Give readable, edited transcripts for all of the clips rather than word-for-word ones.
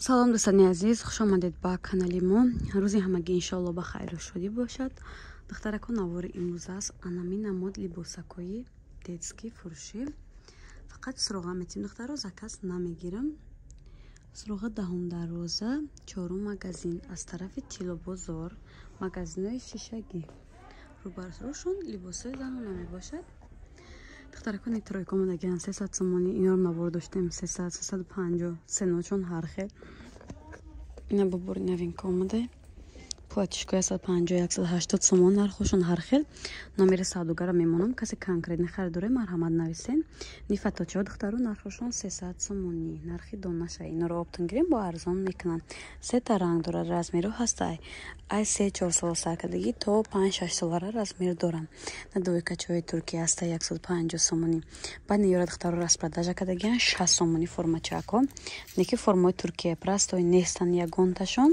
Салом, дӯстони азиз, хуш омадед ба канали мо. Рӯзи ҳамагӣ иншоалло ба хайру шодӣ бошад. Духтарако, навори имрӯз аст анами намуд либосакҳои детский фурӯшӣ. Фақат суроға метим, духтаро, заказ намегирам. Суроға даҳум дарвоза, чорум магазин, аз тарафи Тилобозор, магазинҳои шишагӣ. Рӯбарӯшон либосҳои занона мебошад. Духтаракони, тройка омадагиан 300 сомонӣ. Инро навор доштем 300, 350, ценочон ҳар хел. Ина бубури новинка омада, платьишко 150, 180 сомон, нархошон ҳар хел. Номери савдогара мемонам, касе конкретно харидоре, марҳамат, нависен. Нифаточаҳо, духтаро, нархошон 300 сомонӣ, нархи донаша. Иноро оптом гирем, бо арзон мекунанд. Сета ранг дорад, размеро ҳастай, ай 3-4 сола саркардагӣ то 5-6 солара размер доранд. На двойкачаҳои туркия ҳаста 150 сомонӣ. Баъд ниёра, духтаро, распродажа кардагиан, 60 сомонӣ формачако. Неки формаи туркия простой нестанд ягонташон.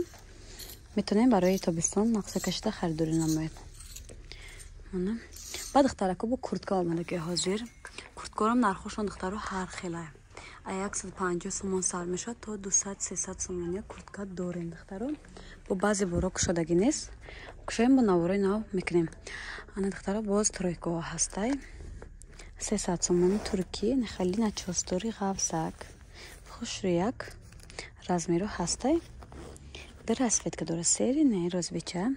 Метавонем барои тобистон нақша кашида харидорӣ намоед. Баъд, духтарако, бо куртка омадаги ҳозир. Курткорам нархошон, духтаро, ҳар хела, а 150 сомон сар мешавад то 200, 300 сомония куртка дорем, духтаро. Бо баъзе боро кушодагӣ нест, кушоем, бо наворои нав мекунем. Ана, духтаро, боз тройкаҳо ҳастай, 300 сомони туркӣ, нахали начостори ғафзак, хушрӯяк, размеро ҳастай, дар расцветка дора, серый, не розовыйча.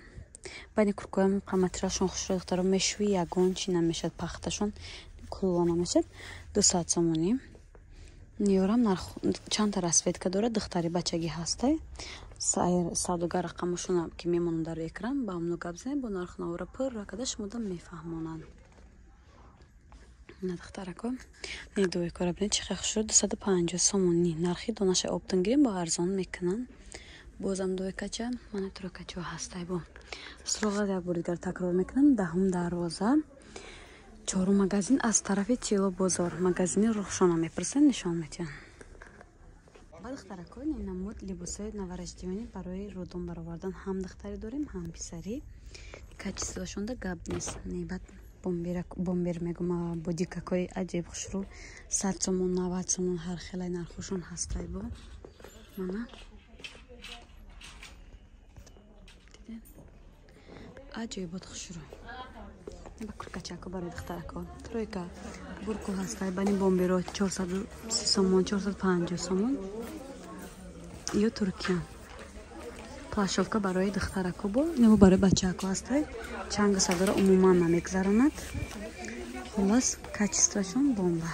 Баъди курткоям қаматрашон хушрӯ, духтаро, мешӯи, ягон чи намешад, пахташон кулла намешад, 200 сомонӣ. Ниёрам нарх чандта расцветка дорад, духтари бачагӣ ҳастай. Савдогар рақамошона ки мемонам дар экран, ба ҳамно гап занед, бо нарху навора пурра карда шумода мефаҳмонанд. На, духтарако, не двойкора бинед, чӣ хел хушрӯ, 250 сомонӣ нархи донаша. Оптом гирем, бо арзон мекунанд. Бозам двойкача, мана тройкачаҳо ҳастай. Бо суроға як бор дигар такрор мекунам: даҳум дарвоза, чорум магазин, аз тарафи Тило бозор, магазини Рухшона мепурсанд, нишон медиҳанд. Ба духтарако, намуд либосҳои новорождённый барои роддом баровардан, ҳам духтарӣ дорем, ҳам писарӣ. Качествошонда гап нест. Небат бомбер мегум, бодикакҳои аҷиб хушрӯ, 100 сомон, 90 сомон, ҳар хелай нархошон ҳастай. Бо мана аҷоибот хушрӯ. Ба куркачако барои духтарако, тройка, бурку ҳастай, бани бомберо 430 сомон, 450 сомон, ё туркия. Плащёвка барои духтарако, бо небо барои бачаако ҳастай, чангу садоро умуман намегзаронад. Хуллас, качествошон бомба.